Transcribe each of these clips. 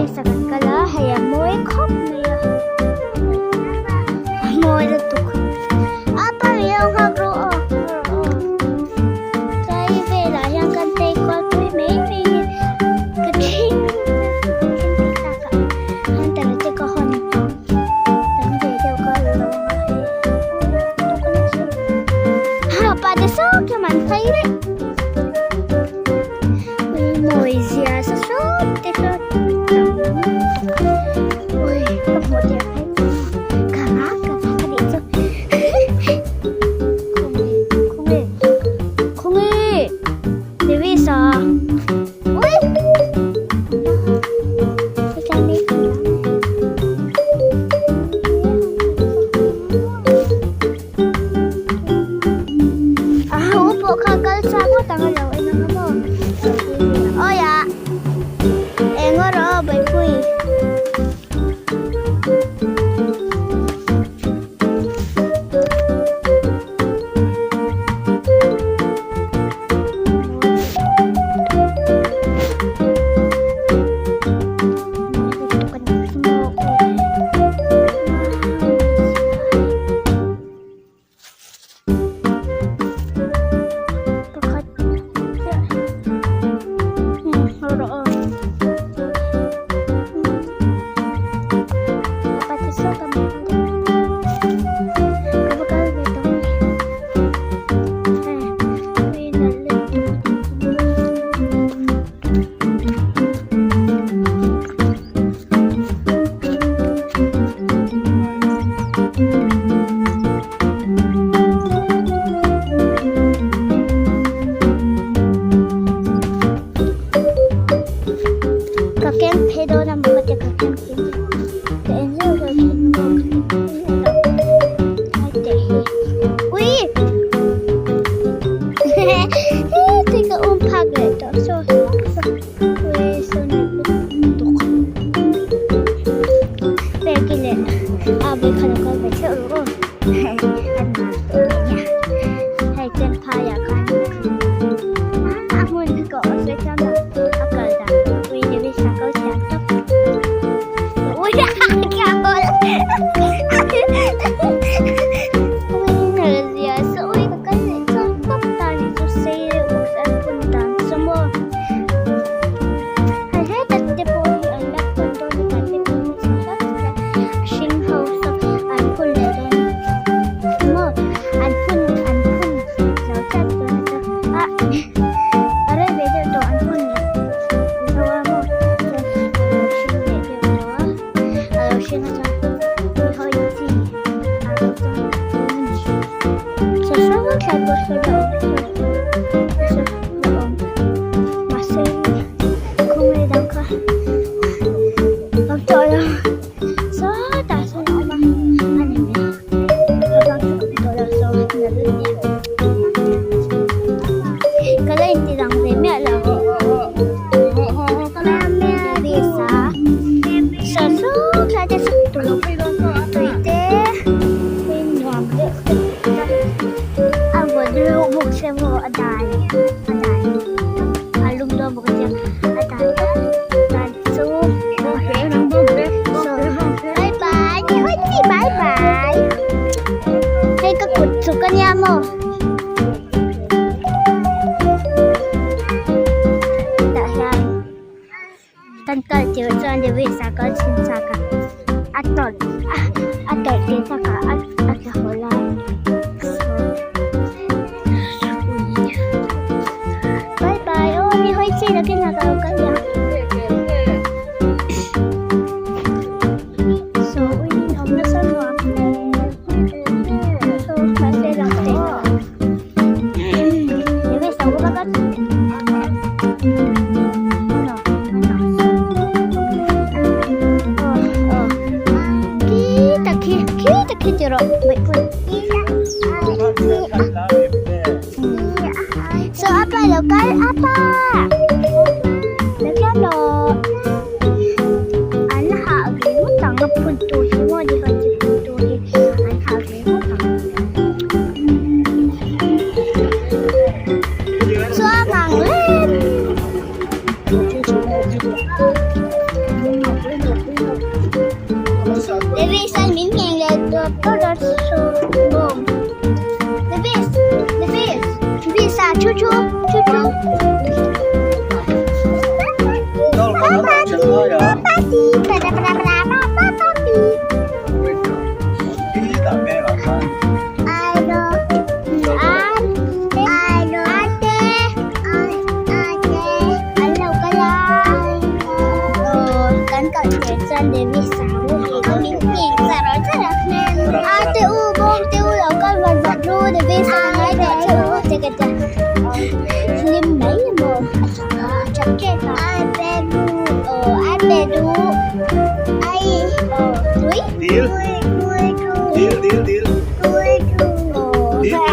Lewis-a kan kal a hei a mawi khawp mai a a mawi lutuk a pa min lo nghak rawh aw tlai velah hian kan tei kual pui mai mai in ka thing hunter te ka hawn tawh tam ve deuh ka la lo ang a hei ha pa te saw khian an phei daih. Mawi zia sa sawt te sawt tam ui ka hmuh tir phei ka rak ka rak ka nih chu khawnge khawnge khawnge Lewis a ui A ho pawh kha kal chhuak ngawt ang a lo en ang a maw? Awi ah! Eng aw rawh aw Bawipuii. Pakhat chiah hmm rawh aw pakhat hi saw tam ka va kal ve tawh ang hei nalh lutuk. Ka keng phei dawn a maw ka tia ka keng phei dawn ka en zeuh zeuh thin a maw ka ti teh hi ui hei ka um phak leh tawh saw saw. Hei hetah te pawh hi an la phun dawn a kan te pawh hi saw hlak hlak a hring ho saw an phun leh dawn maw an phun an phun lo chat dawn a chuan ah a rei ve deuh tawh an phun lo a maw chuan a lo hring leh deuh tawh a a lo hring a chuan mi hawi chi a lo chang dawn a ni saw saw thlai pawh saw la awm saw saw. La awm mahse khawnge dang kha awm tawh lo sawtah sawn a awm a a ni mai a bak chu ka hmu tawh lo saw na lut nia ka la inti lang ve miah lo Davis-a saw saw thlai te saw tui tui te nuam deuh deuh. A vawt reuh bawk se maw a dai a dai a lum dawn bawk sia a dai dan chu so bye bye ni hawi chi bye bye hei ka kut chu ka nia maw tah hian kan kal tirh chuan Lewis a kal chhin chak a a tawlh a tawlh tir tak a a tla haw lai bye bye aw ni hawi chi takin a kal kal ang saw uiin awm nasa nuam hle saw mahse lang thei lo. So apa lo kal apa? Lo kal lo. An ha ve ngawt ang a phun tur hi maw ni hawn chi phun tur hi an ha ve ngawt ang. Chuan ang lem. Davis an min ngheng leh tawp tawp a saw bawm Davis Davis Davis ah thu thu thu thu Dil. Dil, dil, dil. Dil.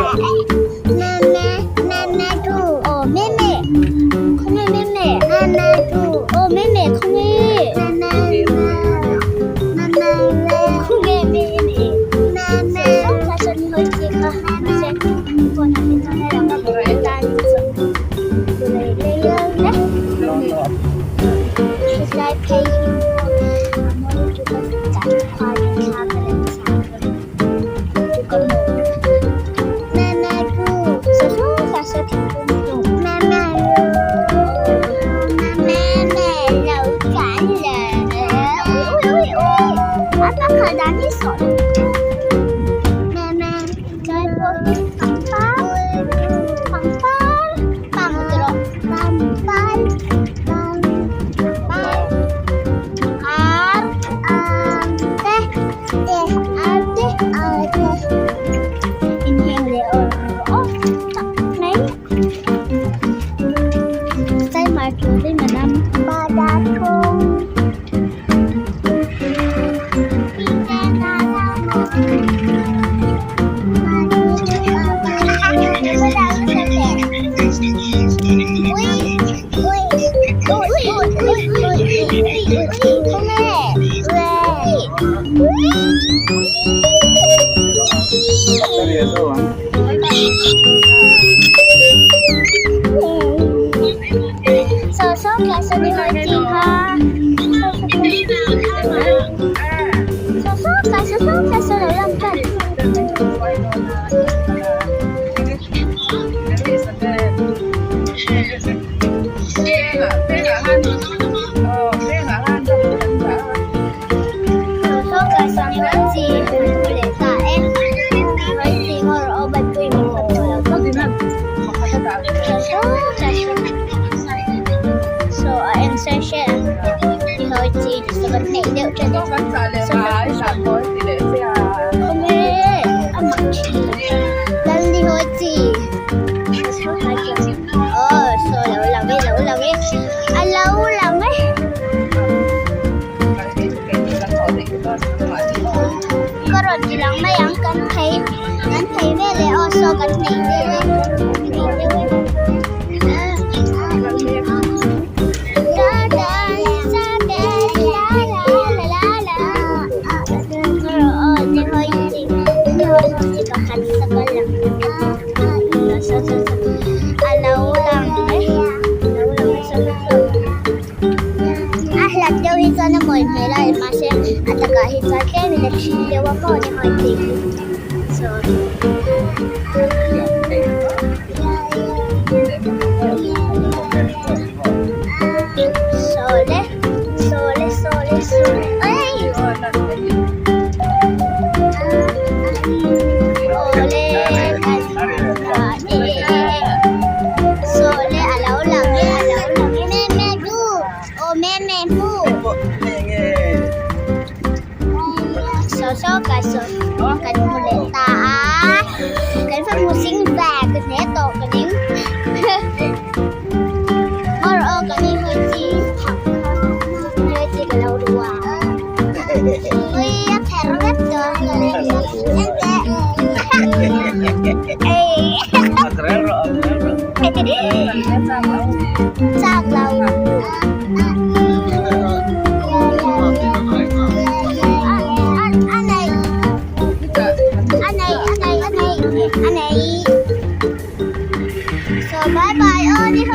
So bye bye, oh, 你好，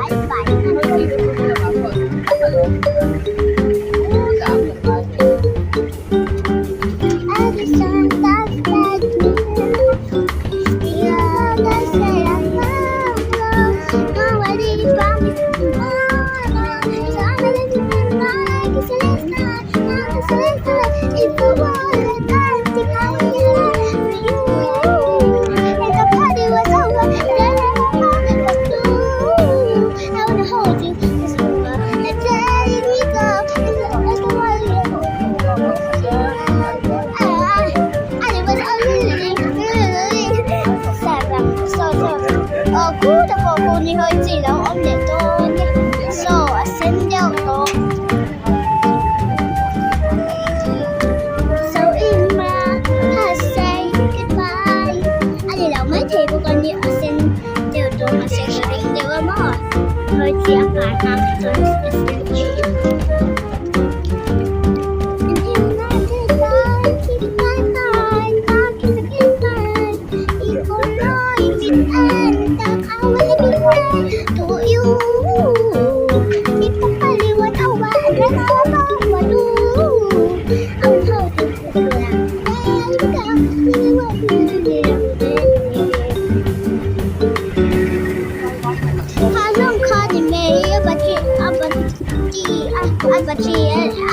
拜拜。khi a par hma khi chuan a sen thin.